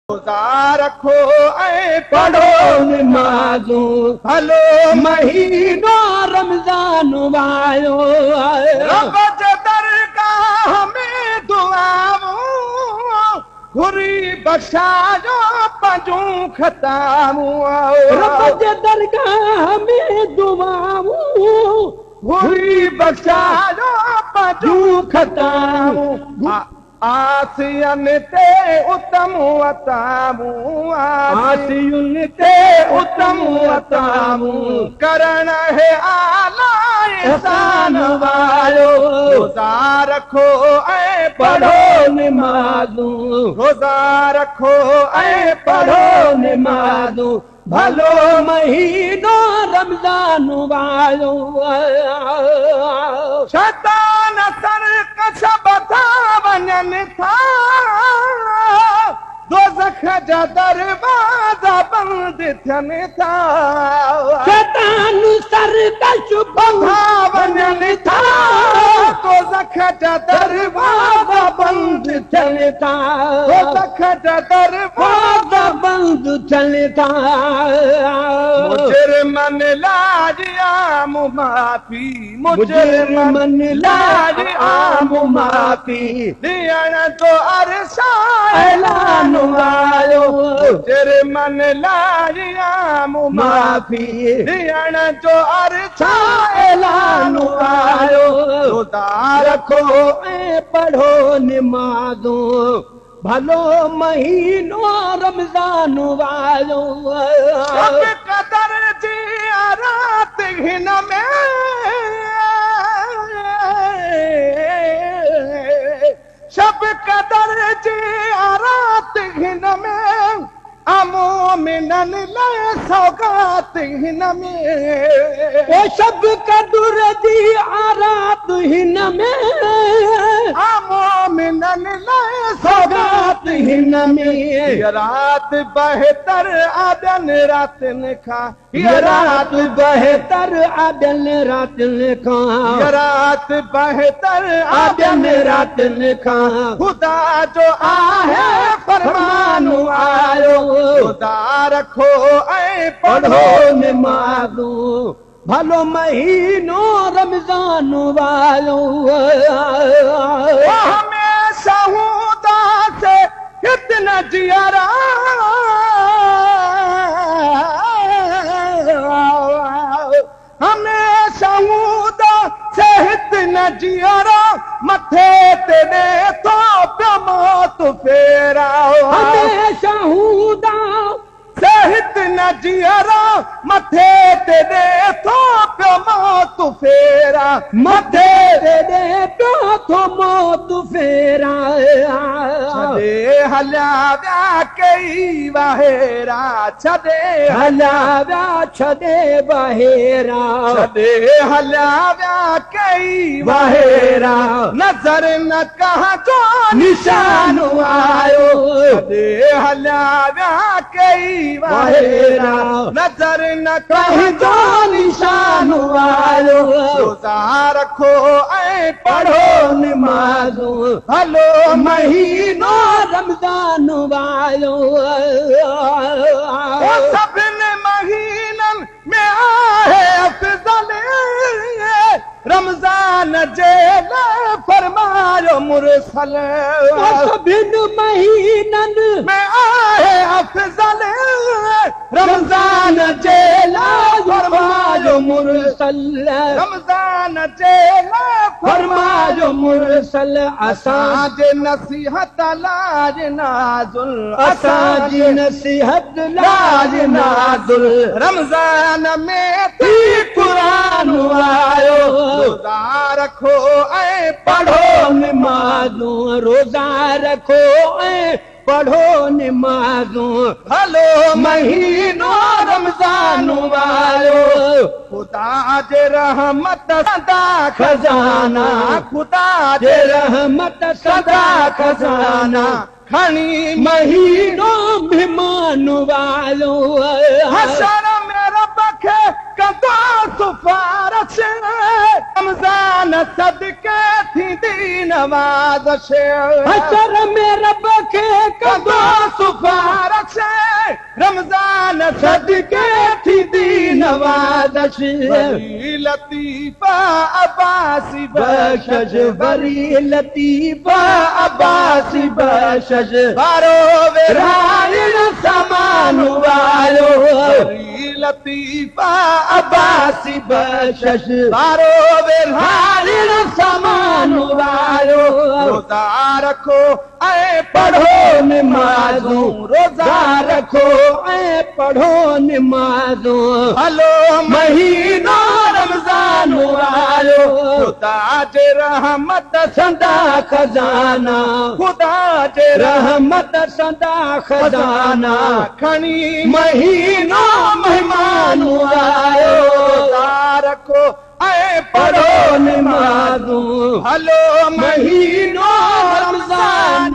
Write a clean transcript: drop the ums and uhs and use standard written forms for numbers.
روزا رکو ۽ پڙهو نمازون. ڀلو مهينو رمضان آيو. رب جي درگاهه ۾ دعائون گهري بخشايو پنهنجون خطائون. رب جي درگاهه ۾ دعائون گهري بخشايو پنهنجون خطائون. آسين تي اتم عطائون. آسين تي اتم عطائون. ڪرڻ هي اعليٰ احسان وارو. روزا رکو ۽ پڙهو نمازون. روزا رکو ۽ پڙهو نمازون. ڀلو مهينو رمضان آيو. شيطان سرڪش ٻڌا وڃن ٿا. دوزخ جا دروازا بند ٿين ٿا. شيطان سرڪش ٻڌا وڃن ٿا. دوزخ جا دروازا بند ٿين ٿا. دوزخ جا دروازا بند ٿين ٿا. مجرمن لاءِ عام معافي. مجرمن لاءِ عام معافي. ڏيڻ جو عرصا اعلان آيو. مجرمن لاءِ عام معافي. ڏيڻ جو عرصا اعلان آيو. روزا رکو ۽ پڙهو نمازون. ڀلو مهينو رمضان آيو. شب قدر جي رات هن ۾. شب قدر جي رات هن ۾. مومنن لاءِ سوغات هن ۾. او شب قدر جي رات هن ۾. مومنن لاءِ سوغات هن ۾. هيءَ رات بهتر آ ٻين راتن کان. هيءَ رات بهتر آ ٻين راتن کان. هيءَ رات بهتر آ ٻين راتن کان. خدا جو آهي فرمان آيو. روزا رکو ۽ پڙهو نمازون. ڀلو مهينو رمضان آيو. هميشه هوندا سي هت نه جيئرا. هميشه هوندا سي هت نه جيئرا. مٿي تي ڏي ٿو پيو موت ڦيرا. هميشه هوندا سي هت نه جيئرا. مٿي تي ڏي ٿو پيو موت ڦيرا. مٿي تي ڏي پيو ٿو موت ڦيرا. ڇڏي هليا ويا ڪئي واهيرا. ڇڏي هليا ويا ڇڏي واهيرا. ڇڏي هليا ويا ڪئي واهيرا. نظر نه ڪنهن جو نشان آيو. ڇڏي هليا ويا ڪئي واهيرا. نظر نه ڪنهن جو نشان آيو. روزا رکو ۽ پڙهو نمازون. ڀلو مهينو رمضان آيو. سڀني مهينن ۾ آهي افضل. رمضان جي لاءِ فرمايو مرسل. سڀني مهينن ۾ آهي افضل. رمضان جي لاءِ فرمايو مرسل. رمضان جي لاءِ فرمايو مرسل. اسان جي نصيحت لاءِ نازل. اسان جي نصيحت لاءِ نازل. رمضان ۾ ٿي قرآن آيو. روزا رکو ۽ پڙهو نمازون. روزا رکو ۽ پڙهو نمازون. ڀلو مهينو رمضان آيو. خدا جي رحمت سدا خزانا. خدا جي رحمت سدا خزانا. کڻي مهينو مهمان آيو. حشر ۾ رب کي ڪندو سفارش. رمضان صدقي ٿيندي نوازش. حشر ۾ رب کي ڪندو سفارش. بخشي رمضان صدقي ٿيندي نوازش. وري لطيف عباسي بخشش وري لطيف عباسي بخشش. وارو ورهائڻ سامان وارو. وري لطيف عباسي بخشش وارو ورهائڻ سامان وارو. روزا رکو ۽ پڙهو نمازون. روزا رکو ۽ پڙهو نمازون. هلو مهينو رمضان آيو. خدا جي رحمت سندا خزانا. خدا جي رحمت سندا خزانا. کڻي مهينو مهمان آيو. روزا رکو ۽ پڙهو نمازون. هلو مهينو رمضان